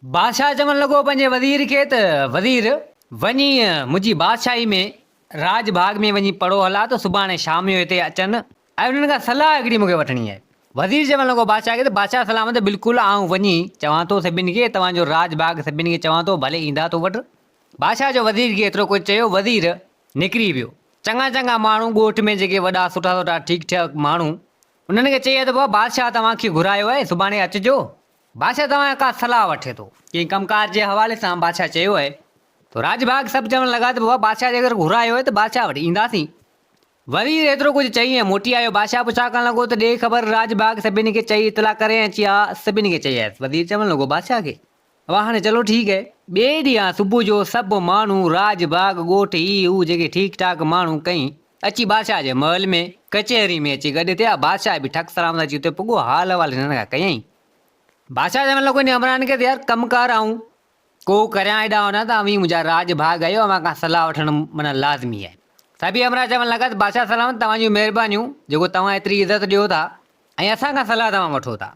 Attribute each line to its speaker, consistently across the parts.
Speaker 1: بادشاهه چوڻ لڳو پنهنجي وزير کي ته وزير! وڃي منهنجي بادشاهي ۾ راڄ ڀاڳ ۾ وڃي پڙهو هلاء ته سڀاڻي شام جو هتي اچن ۽ انهن کان صلاح هڪڙي مون کي وٺڻي آهي. وزير چوڻ لڳو بادشاهه کي ته بادشاهه سلامت بلڪل آئون وڃي چوان ٿو سڀن کي توهان جو راڄ ڀاڳ سڀن کي چوان ٿو ڀلي ايندا تو وٽ. بادشاهه جو وزير کي ايترو ڪجهه چيو وزير نڪري ويو. چڱا چڱا ماڻهو ڳوٺ ۾ جيڪي وڏا سٺا سٺا ٺيڪ ٺاڪ ماڻهو انهن کي چيائين ته بابا بادشاهه توهان کي گهرايو آهي سڀاڻي اچجو. بادشاهه توهان کان ڪا صلاح وٺي ٿو. ڪنهن ڪم ڪار جي حوالي سان بادشاهه چيو آهي ته راڄ ڀاڳ سڀ چوڻ لڳا ته بابا بادشاهه جيڪر گهرايو آهي ته بادشاهه وٽ اينداسين. وزير ايترو ڪجهه چئي ۽ موٽي آيو. بادشاهه پڇا ڪرڻ لڳو ته ڏي خبر راڄ ڀاڳ سڀني کي چئي اطلاع ڪري ۽ چي ها سڀني کي چئي آيس. وزير چوڻ لڳو بادشاهه کي بابا هاڻي چلو ٺيڪ آهي. ٻئي ڏينهن صبح جو سڀ ماڻهو راڄ ڀاڳ ڳوٺ هي هو جيڪي ٺيڪ ٺاڪ ماڻهو ڪئين اچي بادشاهه جي محل ۾ ڪچهري ۾ اچي گڏ ٿيا. بادشاهه به ٺڪ سلامت اچي اتي پڳو حال احوال هنن کان ڪيائين. بادشاهه چوڻ لڳو انهن همراهن کي ته يار ڪم ڪار آئون ڪو ڪريان هيڏانهن هوڏانهن ته اوهين منهنجا راڄ ڀاڳ آهيو اوهان کان صلاح وٺڻ معنيٰ لازمي آهي. سڀيئي همراهه چوڻ لڳا ته بادشاهه سلامت توهان جون مهربانيون جيڪو توهان ايتري عزت ڏيو ٿا ۽ اسان کان صلاح توهان وٺو ٿا.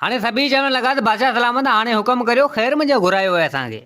Speaker 1: هاڻي سڀيئي چوڻ لڳا ته بادشاهه سلامت هاڻي حڪم ڪريو خير منجهه گهرايو آهي اسان کي.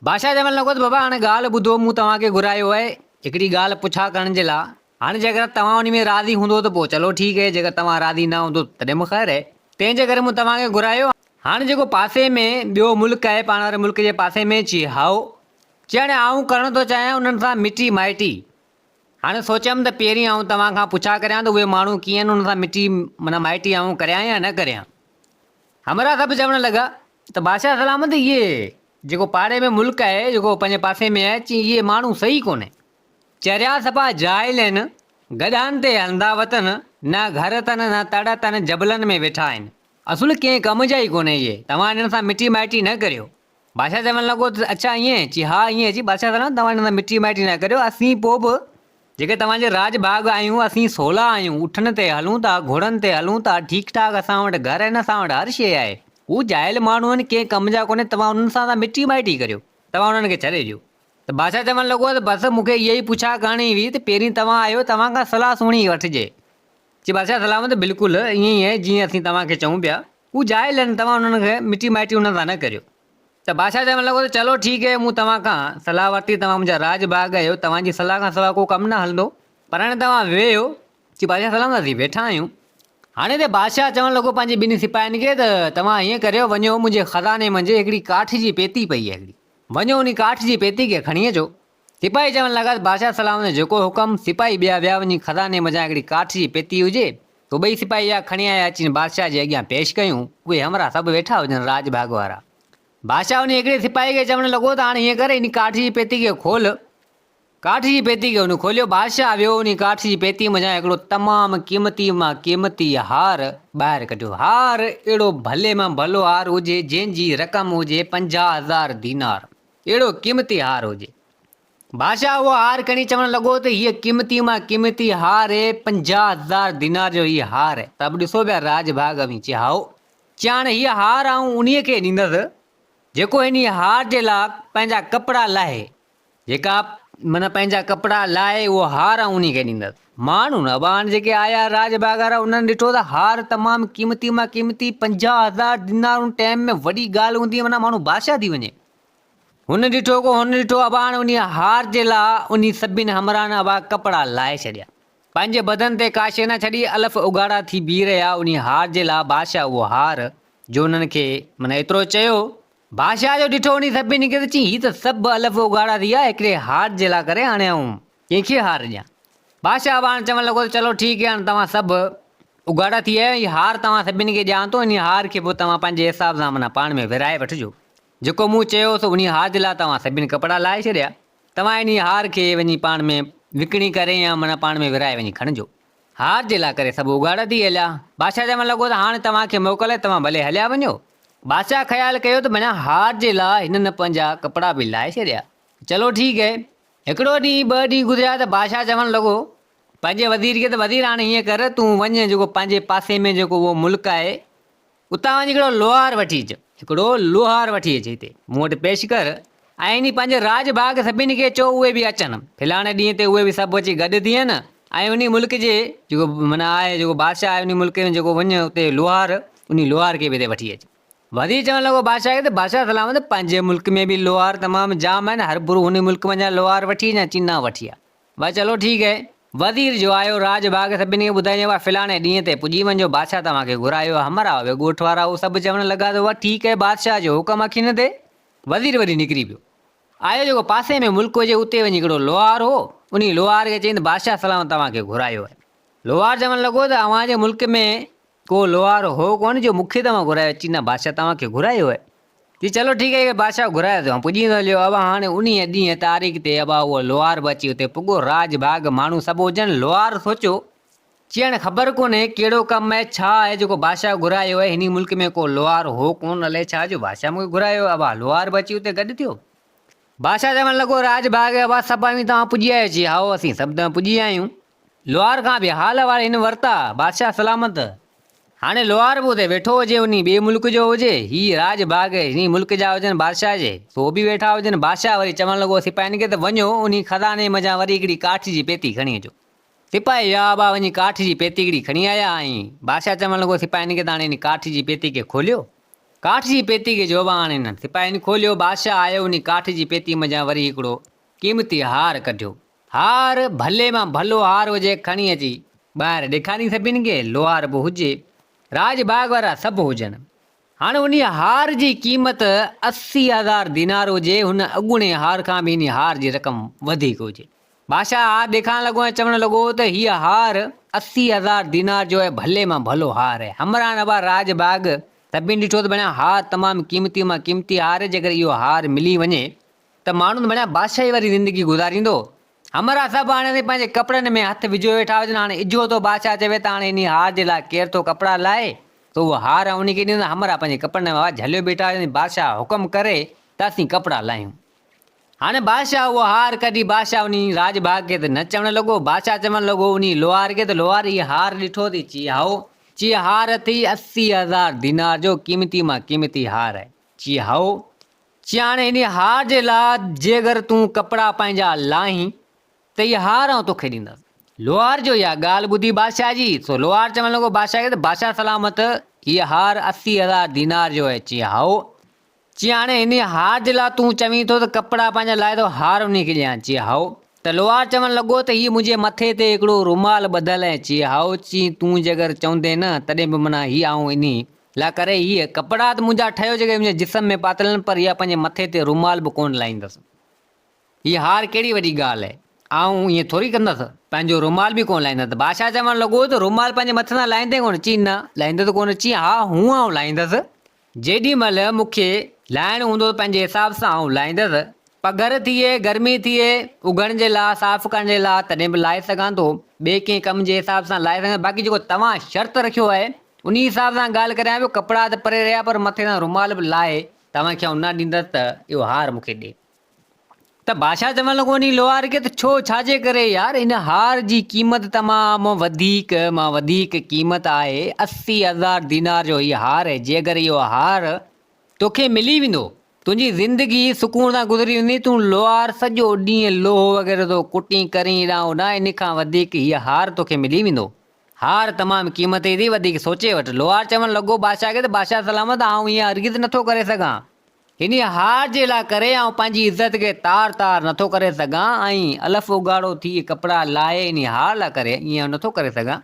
Speaker 1: بادشاهه چوڻ لڳو ته بابا هاڻي ڳالهه ٻڌو مون توهان کي گهرايو آهي هڪڙي ڳالهه پڇا ڪرڻ جي لاء هاڻي جيڪر توهان ان ۾ راضي هوندو ته پوء چلو ٺيڪ آهي جيڪر توهان راضي نه هوندو تڏهن به خير آهي تنهن جي ڪري مون توهان کي گهرايو هاڻي جيڪو پاسي ۾ ٻيو ملڪ آهي پاڻ واري ملڪ جي پاسي ۾ چي هائو چي هاڻي آئون ڪرڻ ٿو چاهيان انهن سان مٽي مائٽي هاڻي سوچيم ته پهرين آئون توهان کان پڇا ڪريان ته اهي ماڻهو ڪيئن آهن انهن سان مٽي معنيٰ مائٽي آئون ڪريان يا نه ڪريان همراهه سڀ چوڻ لڳا ته بادشاهه سلامت اهي جيڪو پاڙي ۾ ملڪ آهي جيڪو پنهنجي پاسي ۾ آهي چي اهي ماڻهو صحيح ڪونهي چريا صفا جاهل آهن گڏهن تي هلندا وتن نه گهر اٿن نه تڙ اٿن جبلن ۾ ويٺا آهن اصل ڪنهن ڪم جا ئي ڪونهي اهي توهان انهن سان مٽي مائٽي نه ڪريو بادشاهه چوڻ لڳو ته اڇا ائين چي ها ائين چي بادشاهه سلامت توهان انهن سان مٽي مائٽي نه ڪريو اسين پوء به جيڪي توهان جي راڄ ڀاڳ آهيون، اسين سولا آهيون، اٺن تي هلون ٿا، گهوڙن تي هلون ٿا، ٺيڪ ٺاڪ اسان وٽ گهر آهن، اسان وٽ هر شيء آهي. هو جاهل ماڻهو آهن، ڪنهن ڪم جا ڪونهي، توهان انهن سان ٿا مٽي مائٽي ڪريو، توهان انهن کي ڇڏي ڏيو. ته بادشاهه چوڻ لڳو ته بس مون کي اها ئي پڇا ڪرڻي هئي ته پهرين توهان آهيو، توهان کان صلاح سهڻي وٺجي. چي بادشاهه سلامت بلڪل ائين ئي آهي جيئن اسين توهان کي چئون پيا. هو جاهل آهن، توهان انهن کي مٽي مائٽي انهن سان نه ڪريو. ته بادشاهه چوڻ لڳو ته چلو ٺيڪ اهي، مون توهان کان صلاح ورتي، توهان منهنجا راڄ ڀاڳ آهيو، توهان جي صلاح کان سواء ڪو ڪم نه هلندو، پر هاڻي توهان ويهو. چي بادشاهه سلامت اسين ويٺا آهيون. هاڻي ته بادشاهه چوڻ لڳو پنهنجي ٻنهي سپاهين کي ته توهان هيئن ڪريو، وڃو منهنجي خزاني منجهه هڪڙي ڪاٺ جي پيتي پئي آهي هڪڙي، وڃو انهي ڪاٺ جي پيتي کي کڻي اچو. سپاهي چوڻ لڳا ته بادشاهه سلامت جو جيڪو حڪم، سپاهي ٻيا ويا وڃي خزاني منجهان هڪڙي ڪاٺ جي پيتي هجي، سو ٻئي سپاهي اها کڻي آيا اچي بادشاهه جي اڳيان پيش ڪيون، اهي همراهه سڀ ويٺا هجن راڄ ڀاڳ وارا. بادشاهه انهي هڪڙي سپاهي کي چوڻ لڳو ته هاڻي هيئن ڪر انهي ڪاٺ جي پيتي کي کول. ڪاٺ جي پيتي کي هن کوليو، بادشاهه ويو انهي ڪاٺ جي پيتي منجهان هڪڙو تمام قيمتي مان قيمتي هار ٻاهر ڪڍيو. هار اهڙو ڀلي مان ڀلو هار هجي جنهن جي رقم هجي 50,000 دينار. اهڙو قيمتي هار هجي. بادشاهه اهو هار کڻي چوڻ لڳو ته هيء قيمتي مان قيمتي هار اهي، 50,000 دينار جو هيء هار اهي. سڀ ڏسو پيا راڄ ڀاڳ اوهين. چي هائو. چي هاڻي هيء هار آئون انهيء کي ڏيندس، جيڪو انهيء هار جي لاء پنهنجا ڪپڙا لاهي. جيڪا معنيٰ پنهنجا ڪپڙا لاهي اهو هار آئون انهيء کي ڏيندس. ماڻهو نوان جيڪي آيا راڄ ڀاڳ وارا انهن ڏٺو ته هار تمام قيمتي مان قيمتي 50,000 دينار ان ٽائيم ۾ وڏي ڳالهه هوندي معنيٰ ماڻهو بادشاهه ٿي وڃي. هن ڏٺو ڪو هن ڏٺو ابا هاڻي انهيء هار جي لاء انهي سڀني همراهن ابا ڪپڙا لاهي ڇڏيا. پنهنجي بدن تي ڪا شيء نه ڇڏي الف اگهاڙا ٿي بيهي رهيا انهي هار جي لاء بادشاهه اهو هار جو انهن کي معنيٰ ايترو چيو بادشاهه جو ڏٺو انهي سڀني کي ته چي هي ته سڀ الف اگهاڙا ٿي ويا هڪڙي هار جي لاء ڪري هاڻي آئون ڪنهن کي هار ڏيان؟ بادشاهه به هاڻ چوڻ لڳو ته چلو ٺيڪ آهي هاڻ توهان سڀ اگهاڙا ٿي آيا آهيو، هي هار توهان سڀني کي ڏيان ٿو، انهيء هار کي پوء توهان پنهنجي حساب سان معنيٰ پاڻ ۾ ورهائي وٺجو. جيڪو مون چيو سو انهيء هار جي لاء توهان سڀني ڪپڙا لاهي ڇڏيا. توهان انهيء هار کي وڃي پاڻ ۾ وڪڻي ڪري يا معنيٰ پاڻ ۾ ورهائي وڃي کڻجو. هار جي لاء ڪري سڀ اگهاڙا ٿي هليا. بادشاهه چوڻ لڳو ته هاڻ توهان کي موڪل آهي، توهان ڀلي هليا وڃو. بادشاهه خيال ڪيو ته معنيٰ هار جي لاء هنن پنهنجا ڪپڙا به لاهي ڇڏيا. چلو ٺيڪ آهي. هڪڙو ڏينهن ٻه ڏينهن گذريا ته بادشاهه چوڻ لڳو پنهنجي وزير کي ته وزير هاڻي هيئن ڪر تون وڃ جيڪو پنهنجي پاسي ۾ جيڪو اهو ملڪ آهي اتان وڃي هڪڙو لوهار وٺي اچ هڪڙو لوهار وٺي اچ هتي مون وٽ پيش ڪر ۽ انهي پنهنجي راڄ ڀاڳ سڀني کي چئو اهي به اچن فلاڻي ڏينهن تي اهي به سڀ اچي گڏ ٿين ۽ انهي ملڪ جي جيڪو معنيٰ آهي جيڪو بادشاهه آهي انهي ملڪ ۾ جيڪو وڃ اتي لوهار انهي لوهار کي به هتي وٺي اچ. وزير چوڻ لڳو بادشاهه کي ته بادشاهه سلامت پنهنجي ملڪ ۾ به لوهار تمام جام آهن هرڀرو هن ملڪ منجهان لوهار وٺي يا چنا وٺي آ. وا چلو ٺيڪ اهي. وزير جو آيو راڄ ڀاڳ سڀني کي ٻڌائين وا فلاڻي ڏينهن تي پڄي وڃجو بادشاهه توهان کي گهرايو آهي. همراهه اهي ڳوٺ وارا هو سڀ چوڻ لڳا ته وا ٺيڪ اهي بادشاهه جو حڪم اکين تي. وزير وري نڪري پيو. آيو جيڪو پاسي ۾ ملڪ هجي اتي وڃي هڪڙو لوهار هو انهي لوهار کي چيائين ته بادشاهه سلامت توهان کي گهرايو آهي. لوهار چوڻ لڳو ته اوهان جي ملڪ ۾ ڪو لوهار هو ڪونه جو مون کي توهان گهرايو؟ چي نه بادشاهه توهان کي گهرايو آهي. چي چلو ٺيڪ آهي بادشاهه گهرايو اٿو آئون پڄي ويندو هليو. ابا هاڻي انهيء ڏينهن تاريخ تي ابا اهو لوهار به اچي اتي پڳو. راڄ ڀاڳ ماڻهو سڀ هجن. لوهار سوچيو. چي هاڻي خبر ڪونهي ڪهڙو ڪم آهي ڇا آهي جيڪو بادشاهه گهرايو آهي. هني ملڪ ۾ ڪو لوهار هو ڪونه الائي ڇا جو بادشاهه مون کي گهرايو آهي. ابا لوهار به اچي اتي گڏ ٿيو. بادشاهه چوڻ لڳو راڄ ڀاڳ ابا سڀ اوهين توهان پڄي آيو؟ چي هائو اسين سڀ ته پڄي آيا آهيون. لوهار کان به حال احوال هن ورتا، بادشاهه سلامت! هاڻي لوهار به اتي ويٺو هجي، انهي ٻئي ملڪ جو هجي، هي راڄ ڀاڳ هني ملڪ جا هجن بادشاهه جي، سو به ويٺا هجن. بادشاهه وري چوڻ لڳو سپاهين کي ته وڃو انهي خزاني منجهان وري هڪڙي ڪاٺ جي پيتي کڻي اچو. سپاهي ويا ابا وڃي ڪاٺ جي پيتي هڪڙي کڻي آيا ۽ بادشاهه چوڻ لڳو سپاهين کي ته هاڻي انهي ڪاٺ جي پيتي کي کوليو. ڪاٺ جي پيتي کي جو به هاڻي انهن سپاهين کوليو، بادشاهه آيو انهي ڪاٺ جي پيتي منجهان وري هڪڙو قيمتي هار ڪڍيو. هار ڀلي مان ڀلو هار هجي کڻي اچي ٻاهر ڏيکارين سڀني کي، لوهار به هجي، راڄ ڀاڳ وارا سڀ هجن. هاڻ انهيء هار جي قيمت 80,000 دينار هجي، هن اڳوڻي هار کان به انهيء هار جي رقم وڌيڪ هجي. بادشاهه هار ڏيکارڻ لڳو ۽ چوڻ لڳو ته هيء هار 80,000 دينار جو آهي، ڀلي مان ڀلو هار آهي. همراهن ابا راڄ ڀاڳ سڀني ڏٺو ته بڻيا هار تمام قيمتي مان قيمتي هار آهي، جيڪر اهو هار ملي وڃي ته ماڻهو ته بڻيا بادشاهي واري زندگي گذاريندو. همراهه سڀ هاڻي اسين پنهنجي ڪپڙن ۾ هٿ وجهيو ويٺا هجن. هاڻي اجهو ٿو بادشاهه چوي ته هاڻي انهي هار جي لاء ڪير ٿو ڪپڙا لاهي، سو اهو هار آئون انهي کي ڏيندس. همراهه پنهنجي ڪپڙن ۾ هوا جهليو بيٺا هجن ۽ بادشاهه حڪم ڪري ته اسين ڪپڙا لاهيون. هاڻي بادشاهه اهو هار ڪڍي بادشاهه انهي راڄ ڀاڳ کي ته نه چوڻ لڳو. بادشاهه چوڻ لڳو انهي لوهار کي ته لوهار هي هار ڏٺو ٿي؟ چي هائو. چي هار اٿئي 80,000 دينار جو، قيمتي مان قيمتي هار آهي. چي هائو. چي هاڻي انهيء هار جي لاء جيگر تون ڪپڙا پنهنجا لاهين ته هيء هار آئون توکي ڏيندس. لوهار جو اها ڳالهه ٻڌي بادشاهه جي، سو لوهار چوڻ لڳو بادشاهه کي ته بادشاهه سلامت، هيء هار 80,000 دينار جو آهي. چي هائو. چي هاڻي انهيء هار جي لاء تون چوين ٿو ته ڪپڙا پنهنجا لاهي ٿو هار انهيء کي ڏيان. چي هائو. ته لوهار چوڻ لڳو ته هيء منهنجي مٿي تي هڪڙو رومال ٻڌل ۽ چي هائو چي تون جيڪر چوندين نه تڏهن به معنيٰ هي آئون انهي لاء ڪري هيء ڪپڙا ته منهنجا ٺهيو جيڪي منهنجي جسم ۾ پاتل آهن پر اها پنهنجي مٿي تي رومال به ڪونه لاهيندس. هيء هار ڪهڙي وڏي ڳالهه آهي. آئون ائين ٿوري ڪندس. پنهنجو رومال به ڪونه لاهيندس. بادشاهه چوڻ لڳو ته رومال پنهنجي مٿي تان لاهيندين ڪونه؟ چي نه لاهيندس ڪونه. چي ها هونء آئون لاهيندس. جيڏي مهل مون کي لاهڻ هوندو ته پنهنجي حساب سان آئون لاهيندس. پگهر ٿئي، گرمي ٿئي، اگهڻ جي لاء، صاف ڪرڻ جي لاء تڏهن به لاهي سگهان ٿو. ٻئي ڪنهن ڪم جي حساب سان لاهي سگهان ٿو. باقي جيڪو توهان شرط رکيو آهي، انهي حساب سان ڳالهه ڪريان پيو. ڪپڙا ته پري رهيا پر مٿي تان رومال به لاهي توهان کي آئون نه ڏيندس ته اهو هار مون کي ڏي. ته بادشاهه چوڻ لڳو انهي لوهار کي ته ڇو ڇا جي ڪري يار هن هار جي قيمت تمام وڌيڪ مان وڌيڪ قيمت آهي 80,000 دينار جو هي هار آهي جي اگر اهو هار توکي ملي ويندو تنهنجي زندگي سڪون سان گذري ويندي تون لوهار سڄو ڏينهن لوهه وغيره ٿو ڪٽين ڪرين هيڏانهن هوڏانهن ان کان وڌيڪ هي هار توکي ملي ويندو هار تمام قيمتي اٿئي وڌيڪ سوچي وٺ لوهار چوڻ لڳو بادشاهه کي ته بادشاهه سلامت آئون ائين هرگز نٿو ڪري سگهان انهيء هار جي لاء ڪري آئون پنهنجي عزت کي تار تار نٿو ڪري سگهان ۽ الف اگهاڙو ٿي ڪپڙا لاهي انهيء هار لاء ڪري ائين آئون نٿو ڪري سگهان.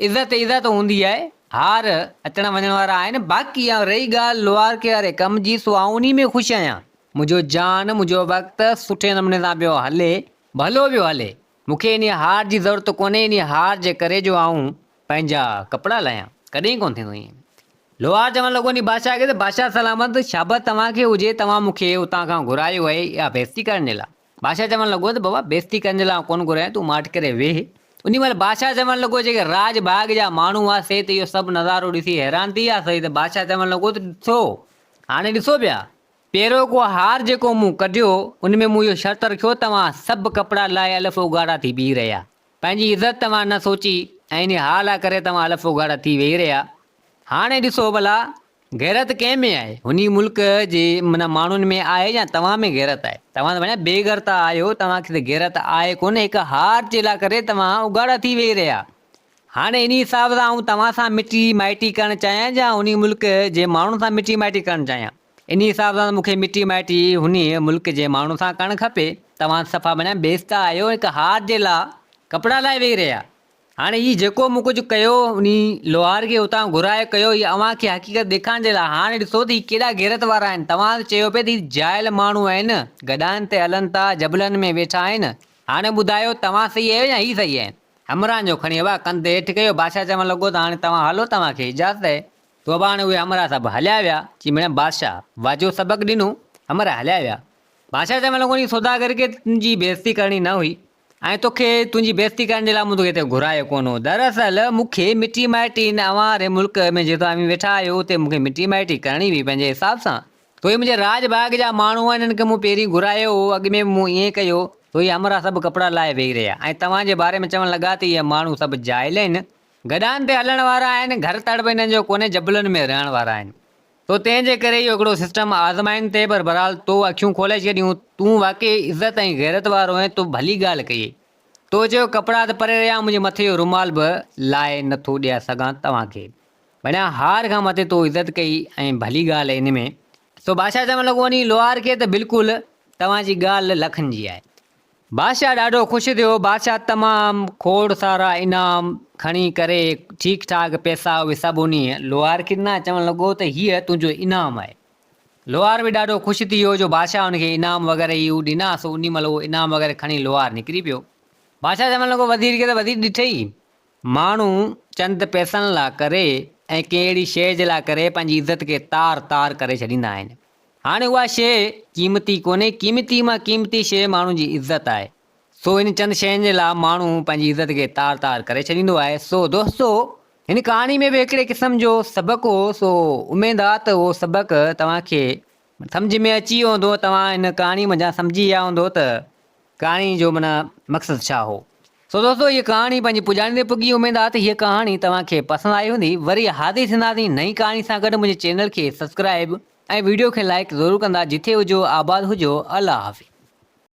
Speaker 1: عزت عزت هوندي آهي، هار اچڻ وڃڻ وارا آهن، باقي آئون رهي ڳالهه لوهارڪي واري ڪم جي سو آئون انهي ۾ خوش آهيان. منهنجو جان، منهنجو وقت سٺي نموني سان پيو هلي، ڀلو پيو هلي. مون کي انهيء هار جي ضرورت ڪونهي، انهيء هار جي ڪري جو آئون پنهنجا ڪپڙا لاهيان، ڪڏهن ڪونه ٿيندو ائين. لوهار چوڻ لڳو ني بادشاهه کي ته بادشاهه سلامت، شابس توهان کي هجي، توهان مون کي اتان کان گهرايو آهي اها بيعزتي ڪرڻ جي لاء. بادشاهه چوڻ لڳو ته بابا بيعزتي ڪرڻ جي لاء آئون ڪونه گهرايو، تون ماٺ ڪري ويهه. انهي مهل بادشاهه چوڻ لڳو جيڪي راڄ ڀاڳ جا ماڻهو هئا سي ته اهو سڀ نظارو ڏسي حيران ٿي ويا، سهي ته بادشاهه چوڻ لڳو ته ڏسو، هاڻي ڏسو پيا، پهريون ڪو هار جيڪو مون ڪڍيو، ان ۾ مون اهو شرط رکيو توهان سڀ ڪپڙا لاهي الف اگهاڙا ٿي بيهي رهيا. پنهنجي عزت توهان نه سوچي ۽ انهي حال لاء ڪري توهان الف اگهاڙا ٿي ويهي رهيا. هاڻي ڏسو ڀلا غيرت ڪنهن ۾ آهي؟ هني ملڪ جي معنيٰ ماڻهن ۾ آهي يا توهان ۾ غيرت آهي؟ توهان ته معنيٰ بي غيرتا آهيو، توهان کي ته غيرت آهي ڪونه، هڪ هار جي لاء ڪري توهان اگهاڙا ٿي ويهي رهيا. هاڻي انهي حساب سان آئون توهان سان مٽي مائٽي ڪرڻ چاهيان يا انهي ملڪ جي ماڻهن سان مٽي مائٽي ڪرڻ چاهيان؟ انهي حساب سان ته مون کي مٽي مائٽي انهي ملڪ جي ماڻهن سان ڪرڻ کپي. توهان صفا بنهه بي عزتا آهيو، هڪ هار جي لا ڪپڙا لاهي ويهي رهيا. هاڻي هي جيڪو مون ڪجهه ڪيو انهي لوهار کي اتان گهرائي ڪيو، هي اوهان کي حقيقت ڏيکارڻ جي لا. هاڻي ڏسو ته هي ڪيڏا غيرت وارا آهن. توهان ته چيو پئي ته هي جاهل ماڻهو آهن، گڏهن تي هلن ٿا، جبلن ۾ ويٺا آهن. هاڻي ٻڌايو توهان صحيح آهيو يا هي صحيح آهن؟ همراهن جو کڻي ابا ڪنڌ هيٺ ڪيو، بادشاهه چوڻ لڳو ته هاڻي توهان هلو، توهان کي اجازت آهي. تو ابا هاڻي اهي همراهه سڀ هليا ويا. چي مڙيم بادشاهه واجب سبق ڏنو، همراهه هليا ويا. بادشاهه چوڻ لڳو انهي سوداگر کي تنهنجي بيعزتي ڪرڻي نه هئي ۽ توکي تنهنجي بيعزتي ڪرڻ جي لاء مون توکي هتي گهرايو ڪونه هو. دراصل مون کي مٽي مائٽي هن اوهان واري ملڪ ۾ جتي اوهين ويٺا آهيو اتي مون کي مٽي مائٽي ڪرڻي هئي پنهنجي حساب سان. تو هي منهنجي راڄ ڀاڳ جا ماڻهو آهن، انهن کي مون پهرين گهرايو هو، اڳ ۾ به مون ائين ڪيو، سو اهي همراهه سڀ ڪپڙا لاهي ويهي رهيا ۽ توهان جي باري ۾ چوڻ لڳا ته اهي ماڻهو سڀ جاهل آهن، گڏهن تي هلڻ وارا آهن، گهر تڙ به انهن جو ڪونهي، جبلن ۾ رهڻ وارا آهن. سو تنهن جي ڪري اهو هڪڙو سسٽم آزمائين ٿي، پر بهرحال تو اکيون کولي ڇڏيون، تون واقعي عزت ۽ غيرت وارو آهين، تو ڀلي ڳالهه ڪئي. تو چيو ڪپڙا ته پري رهيا، منهنجي مٿي جو رومال به لاهي نٿو ڏيئي سگهان توهان کي. بنيا هار کان مٿي تو عزت ڪئي ۽ ڀلي ڳالهه ان ۾. سو بادشاهه چوڻ لڳو انهي لوهار کي ته بلڪل توهان جي ڳالهه لکن جي آهي. بادشاهه ڏاڍو خوش ٿيو. بادشاهه تمام کوڙ سارا انعام کڻي ڪري ٺيڪ ٺاڪ پئسا اهي سڀ انهي لوهار کي ڏنا. چوڻ لڳو ته هيء تنهنجو انعام آهي. لوهار به ڏاڍو خوش ٿي ويو جو بادشاهه هن کي انعام وغيره هي هو ڏنا. سو انهي مهل اهو انعام وغيره کڻي لوهار نڪري پيو. بادشاهه چوڻ لڳو وزير کي ته وزير ڏٺئي ماڻهو چند پئسن لا ڪري ۽ ڪنهن اهڙي شيء جي لا ڪري پنهنجي عزت کي تار تار ڪري ڇڏيندا آهن. هاڻي اها شيء قيمتي ڪونهي، قيمتي مان قيمتي شيء ماڻهو جي عزت آهي. سو ان چند شين جي لا ماڻهو پنهنجي عزت کي تار تار ڪري ڇڏيندو آهي. سو دوستو هن ڪهاڻي ۾ به هڪڙي قسم جو سبق هو، سو اميد آ ته اهو سبق توهان کي سمجهه ۾ اچي ويو هوندو، توهان هن ڪهاڻي منجهان سمجهي ويا هوندو ته ڪهاڻي جو معنيٰ مقصد ڇا هو؟ سو دوستو هيء ڪهاڻي پنهنجي پڄاڻي تي پڳي اميد آ ته هيء ڪهاڻي توهان کي پسند آئي هوندي وري حاضر ٿينداسين نئين ڪهاڻي سان گڏ منهنجي چينل کي سبسڪرائيب ۽ ويڊيو کي لائيڪ ضرور ڪندا جٿي هجو آباد هجو الله حافظ.